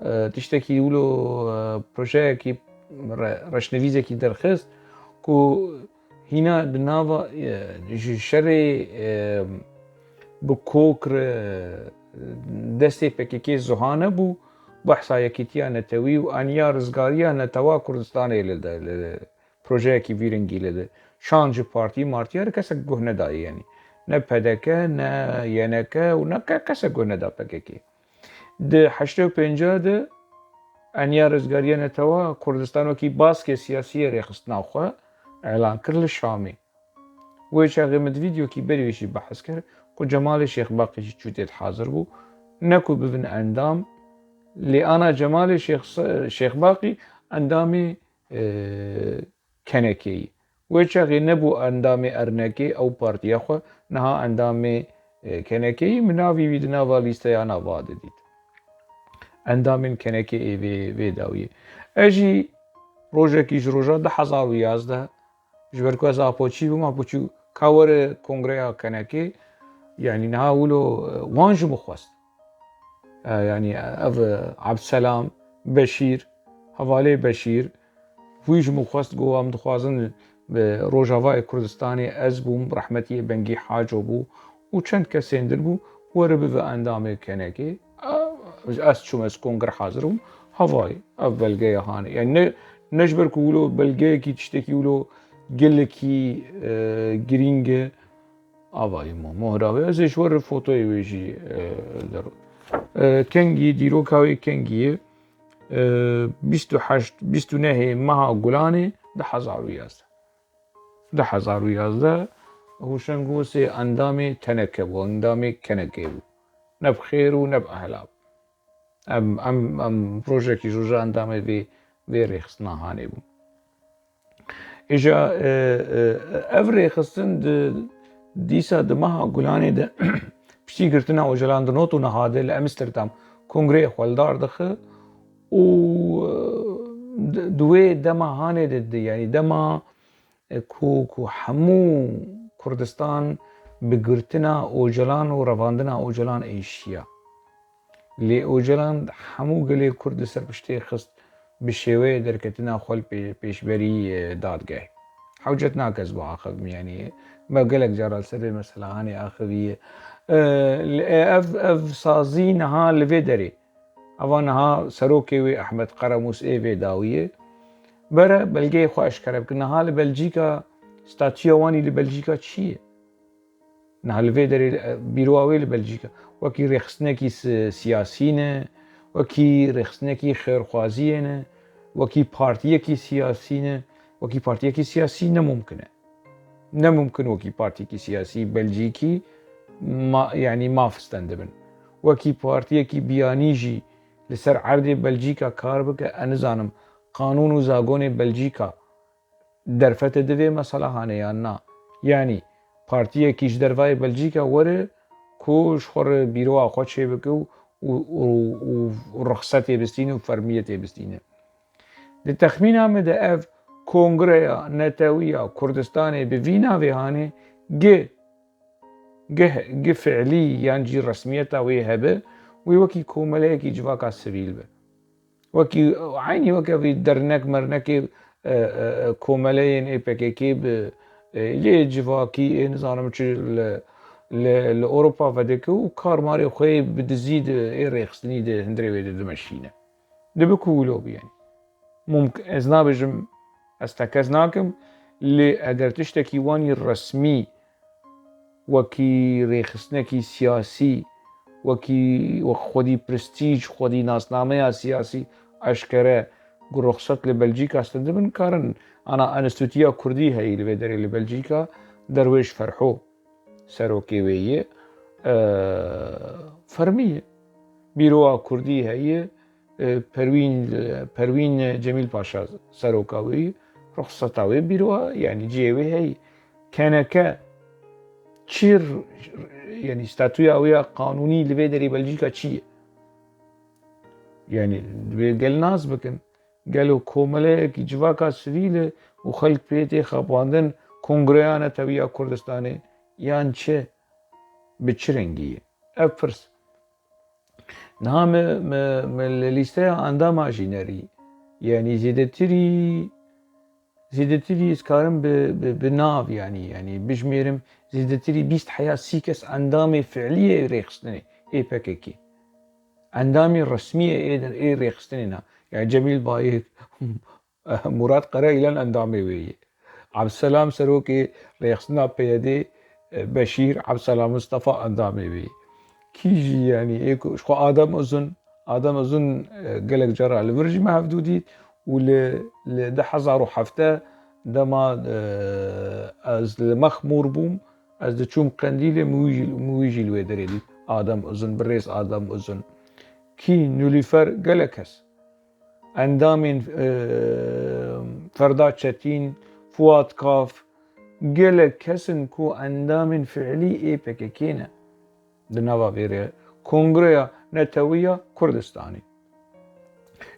e, tiştekî wilo, e, projeyekî re-, reşnivîzekî derxist ku hîna di nava, e, ji şerê, e, bi kok re destê P K K zuha nebû, behsa yekîtiya netewî û aniya rizgariya netewa Kurdistanê li de, li de, projeyekî vî rengî li de. Şan ji partî martî her kesek guh nedayê, yanî ne P D K, ne Y N K û ne ke-, kesek guh neda P K K. Di heştê û pênca de aniya rizgariya netewa Kurdistan wekî baskê siyasî yê rêxistina xwe elan kir li Şamê. Wê çaxê min di vîdeokî berê wî jî behs kir ku Cemalê Şêxbaqî jî çû tê de hazir bû, ne ku bibin endam, lê ana Cemalê Şêx-, Şêxbaqî endamê, e, K N K'yî. Wê çaxê nebû endamê Ernekê, ew partiya xwe, niha endamê, e, K N K'yî, min navî wî di nava lîsteya nava de dît. Endamên K N K'ê vê, vê dawiyê. Ez jî rojekî ji roja du hezar û yazdeh, ji ber ku ez Apoçî bûm, Apoçî ka were kongreya K N K'ê, yanî niha wilo, e, wan ji min xwest. E, yanî, e, ev, e, Ebdselam, Beşîr, hevalê Beşîr, wî ji min xwest, got, em dixwazin bi Rojavayê Kurdistanê, ez bûm, rehmetiyê Bengî Haco bû û çend kesên din bû, were bibe endamê K N K'ê. E, ez çûm, ez kongre hazir bûm. Havayê, ev belgeya hanê. Yanî ne, Ne ji ber ku wilo belgeyekî tiştekî wilo gelekî, e, girîng e, ava ye mo-, mohra wê. Ez ê ji we re fotoyê wê jî, e, dero. E, kengî, dîroka wê kengî ye. E, bîst û heşt, bîst û nehê meha Gulanê du hezar û yazdeh. Du hezar û yazdeh Hûşeng Gosê endamê teneke bû, endamê kenekê bû. Ne bi xêr û ne bi ehla bû. Em, em, em rojekî ji roja endamê vê, vê rêxistina hanê bû. Îja, e, e, ev rêxistin di, dîsa di meha Gulanê de piştî girtina Ocalan di not û neha de li Amsterdam kongreyê xwe li dar dixe û, e, di, di wê dema hanê de, di, yanî dema, e, ku, ku hemû Kurdistan bi girtina Ocalan û revandina Ocalan êşiya. Lê Ocalan hemû gelê Kurd li ser piştê xist, bi şêweyê derketina xwe li pê-, pêşberî, e, dadgehê. Hewcet nake ez biaxivim, yanî me gelek cara li ser vê mesela hanê axiviye. E, li, e, ev, ev sazî niha li vê derê. Eva niha serokê wê Ehmed Qeramûs ê vê dawiyê. Bere belgeyê xwe eşkere bikin. Niha li Belcîka, statûya wan î li Belcîka çi ye? Niha li vê derê, e, bîroya wê li Belcîka wekî rêxistinekî si-, siyasî ne, wekî rêxistinekî xêrxwaziyê ne, wekî partiyekî siyasî ne, wekî partiyekî siyasî ne mumkin e. Ne mumkin wekî partiyekî siyasî Belcîkî ma-, yanî maf stendibin. Wekî partiyekî biyanî jî li ser erdê Belcîka kar bike, ez nizanim qanûn û zagonê Belcîka derfete di vê mesela hanê yan na. Yanî partiyekî ji dervayê Belcîka were ku ji xwe re bîroya xwe çêbike û, û, û, û, û rixsetê bistîne û fermiyetê bistîne. Di texmîna min de ev Kongreya Netewiya Kurdistanê bi vî navê hanê gi, gi, gi fiilî yan jî resmiyeta wê hebe, wê wekî komeleyekî civaka sivîl be. Wekî, eynî weke vî dernek mernekê, e, e, e, komeleyên ê P K K bi, e, yê civakî, ê nizanim çi li, li, li Ewropa vedike û karmarê xwe yê bi dizî di ê rêxistinî di hundirê wê de dimeşîne. Dibe ku wilo bû, yanî. Mumk-, ez nabêjim, ez tekez nakim, lê eger tiştekî wanî resmî, wekî rêxistinekî siyasî, wekî, wek xwedî prestîj, xwedî nasnameya siyasî eşkere ku ruxset li Belcîka stendibin, karin ana Enstîtuya Kurdî heyî li vê derê li Belcîka, Derwêş Ferho serokê wê ye, e, fermî ye. Bîroya Kurdî heye, e, Perwîn, Perwîn Cemîl Paşa seroka wê ye, ruxseta wê bîroya, yanî cihê wê heye. Keneke çi r-, yanî statûya wê ya qanûnî li vê derê Belcîka çi ye? Yanî divê gel nas bikin. Gelo komeleyekî civaka sivîl e û xelk pê tê xapandin Kongreya Netewiya Kurdistanê yan çi? Bi çi rengî ye? Ev pirs. Niha me, me, me li lîsteya endama jî nerî. Yanî zêdetirî, zêdetirî ez karim bi, bi, bi nav, yanî, yanî bijmêrim, zêdetirî bîst heya sî kes endamê fiilî yê rêxistinê ê P K K. Endamê resmî yê ê, ê rêxistinê ne. Yanî Cemîl Bayik, Murat Karayilan endamê wê ye. Abdulselam serokê rêxistina P Y D, e, Beşîr Abdulselam Mustafa endamê wê ye. Kî jî, yanî, ê ku ji xwe Adem Uzun, Adem Uzun, e, gelek cara li vir jî me hevdû dît û li, li du hezar û heft dema, e, ez li Mexmûr bûm, ez diçûm Qendîlê, min wî jî, min wî jî li wê derê dît. Adem Uzun, birêz Adem Uzun. Kî, Nilüfer, gelek kes. Endamên, e, Ferda Çetîn, Fuat Kaf, gelek kes in ku endamên fiilî ê P K K ne. Di nava vê re Kongreya Netewiya Kurdistanê.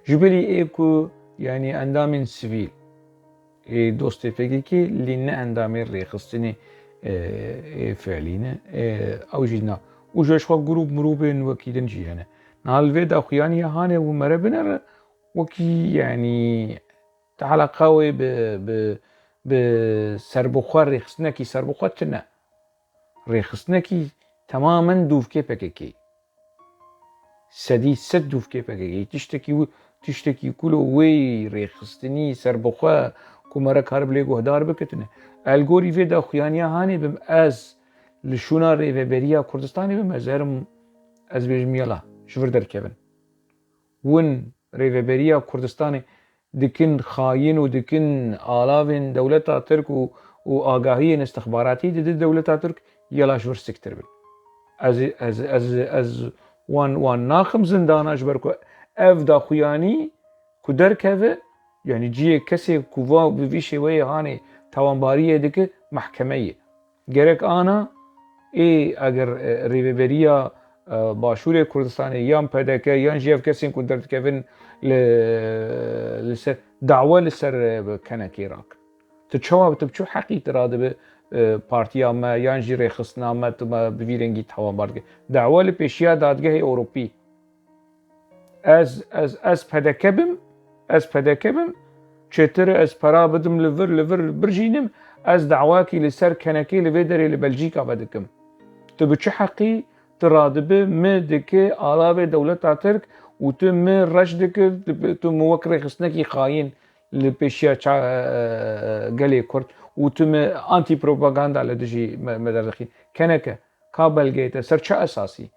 Ji bilî ê ku, yanî endamên sivîl, ê dostê P K K, lê ne endamê rêxistinê, e, ê fiilî ne, e, ew jî na. Û ji xwe grûp mirûbên wekî din jî hene. Niha li vê daxuyaniya hanê û mere binere, wekî, yanî, te eleqa wê bi, bi, bi serbixwe, rêxistinekî serbixwe tune. Rêxistinekî temamen dûvkê P K K. Sedî sed dûvkê P K K. Tiştekî wî tiştekî ku lo wê rêxistinî serbixwe ku me re karib lê guhdar bikitine. El gorî vê daxuyaniya hanê bim ez li şûna Rêveberiya Kurdistanê bim ez herim ez bêjim yela ji vir derkevin. Win Rêveberiya Kurdistanê dikin xayîn û dikin alavên dewleta Tirk û, û agahiyên istixbaratî didi dewleta Tirk yela ji vir siktir bin. Ez, ez, ez, ez wan, wan naxim zindana ji ber ku ev daxuyanî ku derkeve, yanî ciyê kesê ku va bi vî şêweyê hanê tawanbariyê dike, mehkeme ye. Gerek ana ê eger, e, rêveberiya, e, Başûrê Kurdistanê yan P D K yan jî ev kesên ku derdikevin li, li ser, dawa li ser, e, kenekê rakin. Tu çawa, tu bi çi heqî tu radibi, e, partiya me yan jî rêxistina me tu me bi vî rengî tawanbar dike? Dawa li pêşiya dadgehê Ewropî. Ez, ez, ez P D K bim, ez P D K bim, çêtir ez pera bidim li vir, li vir birjînim, ez dawakî li ser kenekê li vê derê li Belcîka ve dikim. Tu bi çi heqî tu radibi mi dike alavê dewleta Tirk û tu mi reş dikir, tu, tu mi wek rêxistinekî xayîn li pêşiya ça-, e, e, gelê Kurd û tu mi antîpropaganda li dijî me, me derdixî. Keneke, ka belgeyê te, ser çi esasî?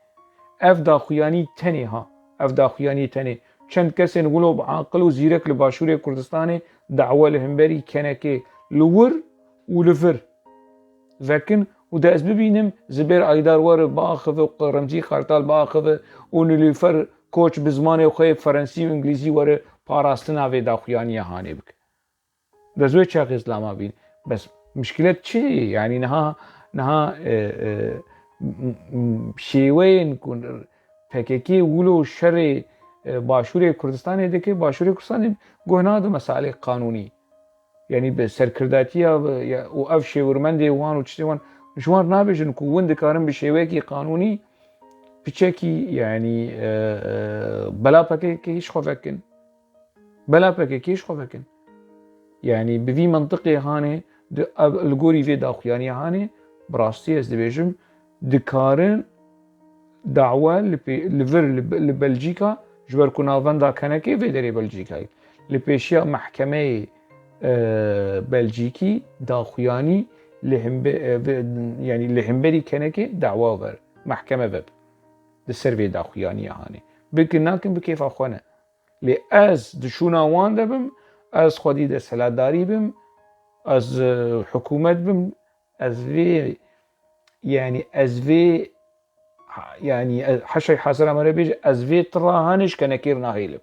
Ev daxuyanî tenê ha, ev daxuyanî tenê. Çend kesên wilo bi aqil û zîrek li Başûrê Kurdistanê dawa li hemberî kenekê li wir û li vir vekin û de ez bibînim Zibêr Aydar were biaxive û Remzî Kartal biaxive û Nilûfer Koç bi zimanê xwe yê ferensî û îngilîzî were parastina vê daxuyaniya hanê bike. De ez wê çaxê zilama bîn. Bes mişkilet çi ye? Yanî niha, niha, e, e, m-, m-, şêweyên ku P K K wilo şerê, e, Başûrê Kurdistanê dike, Başûrê Kurdistanê guh nade meselê qanûnî. Yanî bi serkirdatiya, bi, ya, û ev şêwirmendê wan û tiştê wan, ji wan nabêjin ku win dikarin bi şêweyekî qanûnî piçekî, yanî, e, e, bela P K K ji xwe vekin. Bela P K K ji xwe vekin. Yanî bi vî mentiqê hanê, di, ev, li gorî vê daxuyaniya hanê, bi rastî ez dibêjim, dikarin dawa li pê-, li vir, li, li Belcîka, ji ber ku navenda kenekê vê derê Belcîkayê, li pêşiya mehkemeyê, e, Belcîkî daxuyanî li hembe-, e, ve-, yanî li hemberî kenekê dawa ver, mehkeme veb. Di ser vê daxuyaniya hanê. Bikin nakin bi kêfa xwe ne. Lê ez di şûna wan de bim, ez xwedî desthilatdarî bim, ez, e, hikûmet bim, ez vê, yanî ez vê, ha-, yanî ez, heşay hazira me re bêje, ez vê tira hanê ji kenekê re nahêlim.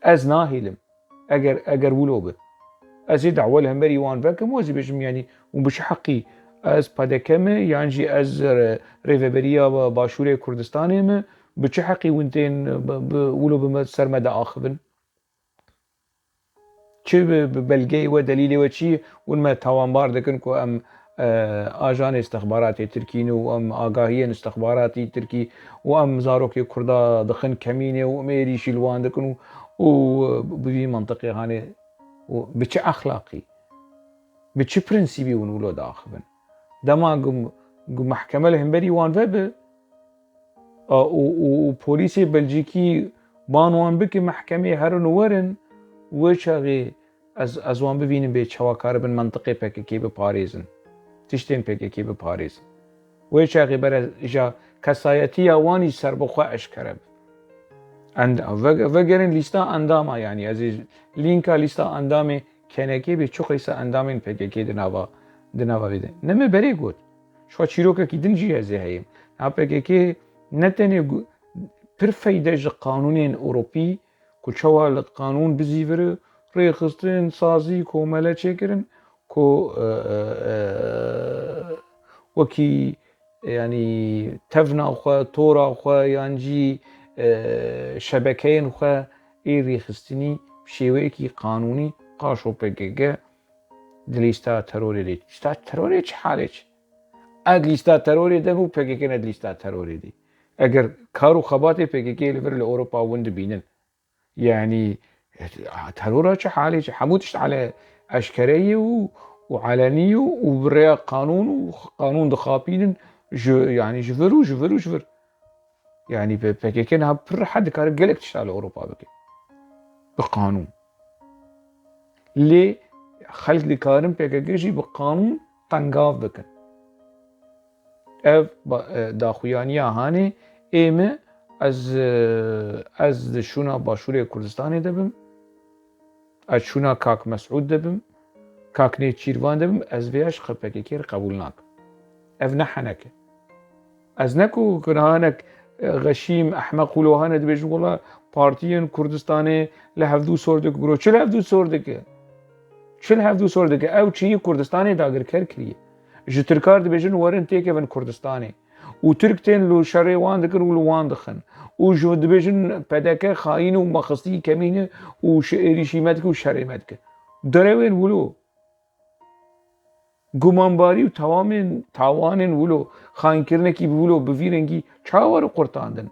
Ez nahêlim. Eger, eger wilo be. Ez ê dawa li hemberî wan vekim û ez ê bêjim, yanî hûn bi çi heqî ez P D K me yan jî ez re-, Rêveberiya Ba-, Başûrê Kurdistanê me, bi çi heqî hûn tên bi, bi, wilo bi me, ser me diaxivin? Çi bi, bi belgeyê we, delîlê we çi hûn me tawanbar dikin ku em, e, ajanê istixbaratê Tirkî ne û em agahiyên istixbaratî Tirkî û em zarokê Kurda dixin kemînê û em êrîşî li wan dikin û, û bi vî mentiqê hanê û bi çi exlaqî, bi çi prensîbî hûn wilo diaxivin? Dema ku, ku mehkeme li hemberî wan vebe, a, û, û, û polîsê Belcîkî ban wan bike mehkemê herin û werin, wê çaxê ez, ez wan bibînim bê çawa karibin mentiqê P K K biparêzin, tiştên P K K biparêzin. Wê çaxê bere ja kesayetiya wan î serbixwe eşkere be. Enda-, ve-, vegerin lîsta endama, yanî ez ê lînka lîsta endamê kenekê bê çi qeysa endamên P K K di nava, di nava vê de. Ne me berê got. Ji xwe çîrokekî din jî ez ê heyim. Niha P K K ne tenê gu-, pir feyde ji qanûnên Ewropî ku çawa li qanûn bizîvire, rêxistin, sazî, komele çêkirin ku, e, e, e, wekî, yanî tevna xwe, tora xwe yan jî, e, şebekeyên xwe ê rêxistinî bi şêweyekî qanûnî qaşo P K K di lîsta terorê de. Lîsta terorê çi halê çi? Ez lîsta terorê de bû, P K K ne di lîsta terorê de. Eger kar û xebatê P K K li vir li Ewropa hûn dibînin, yanî, terora çi halê çi? Hemû tişt ele eşkere ye û, û elenî ye û bi rêya qanûn û qanûn dixapînin ji, yanî ji vir û ji vir û ji vir. Yanî P K K niha pir rehet dikare gelek tişta li Ewropa bike. bi qanûn. Lê xelk dikarin P K K jî bi qanûn tengav bikin. Ev ba-, e, daxuyaniya hanê ê min, ez, e, ez di şûna Başûrê Kurdistanê de bim, ez şûna Kak Mesûd de bim, Kak Nêçîrvan de bim, ez vê ya ji P K K re qebûl nakim. Ev ne henek e. Ez ne ku kiranek, e, xeşîm, ehmeq û lohane dibêjin, wela partiyên Kurdistanê li hevdû sor dike. Guro, çi li hevdû sor dike? Çi li hevdû sor dike? Ew çiyî Kurdistanê dagirker kiriye. Ji Tirkar dibêjin, werin têkevin Kurdistanê. Û Tirk tên li şerê wan dikin û li wan dixin. Û ji dibêjin P D K xayîn û mexistî kemîn e û şi êrîşî me dike û şerê me dike. Derewên wilo. Gumanbarî û tewamên, tawanên wilo, xaynkirinekî bi wilo, bi vî rengî çawa were qurtandin?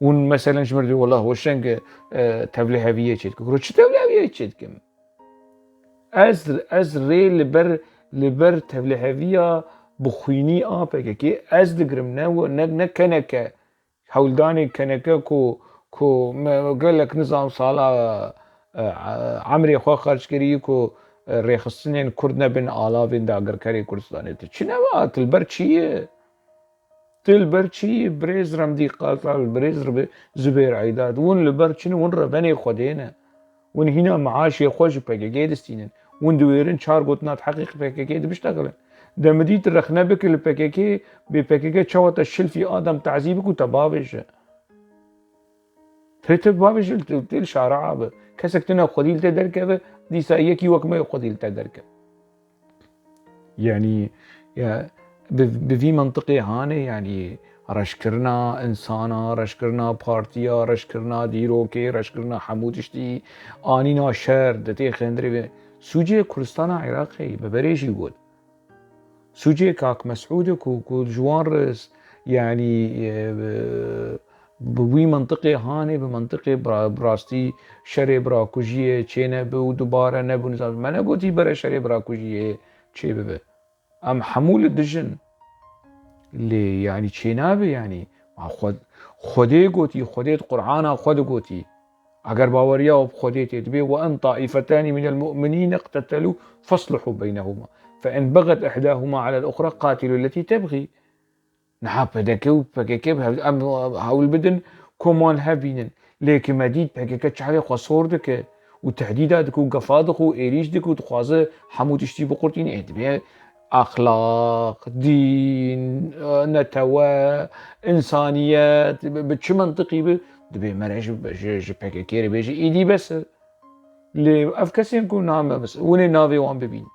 Hûn meselen ji min re dibê, "Wela hoşeng e, e, tevliheviyê çê dikim." Kuro çi tevliheviyê çê dikim? Ez, ez rê li ber, li ber tevliheviya bi xwînî a P K K ez digirim, ne, ne, ne keneke. Hewldanê keneke ku, ku me gelek nizam sala, e, emrê xwe xerc kirî ku, e, rêxistinên Kurd nebin alavên dagirkerê Kurdistanê. Tu çi neva? Tu li ber çi yî? Tu li ber çi yî? Birêz Remdî Qazal, birêz Rebe-, Zubêr Eydad. Hûn li ber çi ne? Hûn rebenê Xwedê ne. Hûn hîna meaşê xwe ji P K K distînin. Hûn diwêrin çar gotina di heqê P K K de biştexilin. De min dît rexne bike li P K K, bê P K K çawa te şilfî a dem tazî bik û te bavêje. Tê te bavêje, tê, tê li şara abi. Kesek tune xwedî li te derkeve, dîsa yekî wek me xwedî li te derkeve. Yanî, ya, bi, bi vî mintiqê hanê, yanî, reşkirina insana, reşkirina partiya, reşkirina dîrokê, reşkirina hemû tiştî, anîna şer, di tê xendirê ve. Sûcê Kurdistana Iraqê, bi berê jî got. Sûcê Kak Mesûd e ku, ku ji wan re, yanî, e, bi wî mintiqê hanê, bi mintiqê bira-, bi rastî şerê birakujiyê çênebe û dubare nebû, nizam. Me negotî bere şerê birakujiyê çêbibe. Em hemû li dij in. Lê, yanî, çênabe, yanî. Ma Xwe-, Xwedê gotî, Xwedê di Qur'ana xwe de gotî. Eger baweriya we bi Xwedê tê, dibê, "Ve in taîfetanî minel mu'minîne iqtetelû feslihû beynehûma. Fe in beget ihdahûma alel uxra qatilû letî tebxî." Niha P D K û P K K bi hev-, em hewl bidin ku wan hev bînin. Lê ki me dît P K K çavê xwe sor dike û tehdîda dike û gefa dixwe û êrîş dike û dixwaze hemû tiştî biqurtîne. Ê, dibê exlaq, dîn, netewe, însaniyet, bi, bi çi mintiqî bi, dibê me re ji, ji, ji P K K re bêje, êdî bes e. Lê ev kesên ku name bes, hûn ê navê wan bibîn.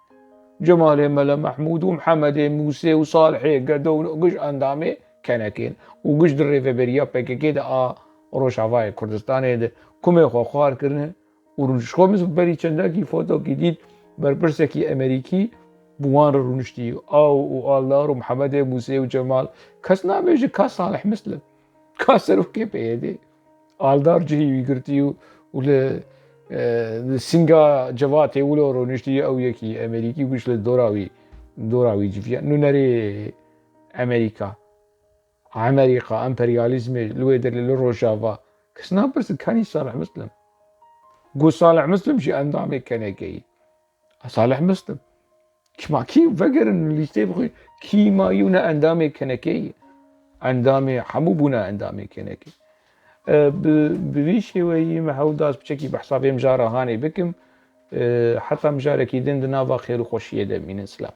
Cemalê Mele Mehmûd û Mihemedê Mûsê û Salihê Gedo û giş endamê kenekên û giş di rêveberiya P K K de a Rojavayê Kurdistanê de kumê xwe xwar kirine û rûnişt. Xwe min berî çendekî fotokî dît, berpirsekî Emerîkî bi wan re rûniştî. Aw û Aldar û Mihemedê Mûsê û Cemal. Kes nabêje ka Salih Muslim. Ka serokê P Y D. Aldar cihî wî girtî û, û li, e, li singa Cevatê wilo rûniştî, ew yekî Emerîkî, giş li dora wî, dora wî civiya. Nûnerê Emerîka, Emerîka, emperyalîzmê li wê derê li Rojava. Kes napirsin, kanî Salih Muslim. Got Salih Muslim jî endamê kenekeyî. Salih Muslim. Kima kî vegerin lîsteyê bixwîn, kî mayî û ne endamê kenekeyî. Endamê hemû bûna endamê kenekê. E, bi, bi vî şêweyî me hewl da ez piçekî behsa vê mijara hanê bikim. E, heta mijarekî din di nava xêr û xweşiyê de bimînin. Silav.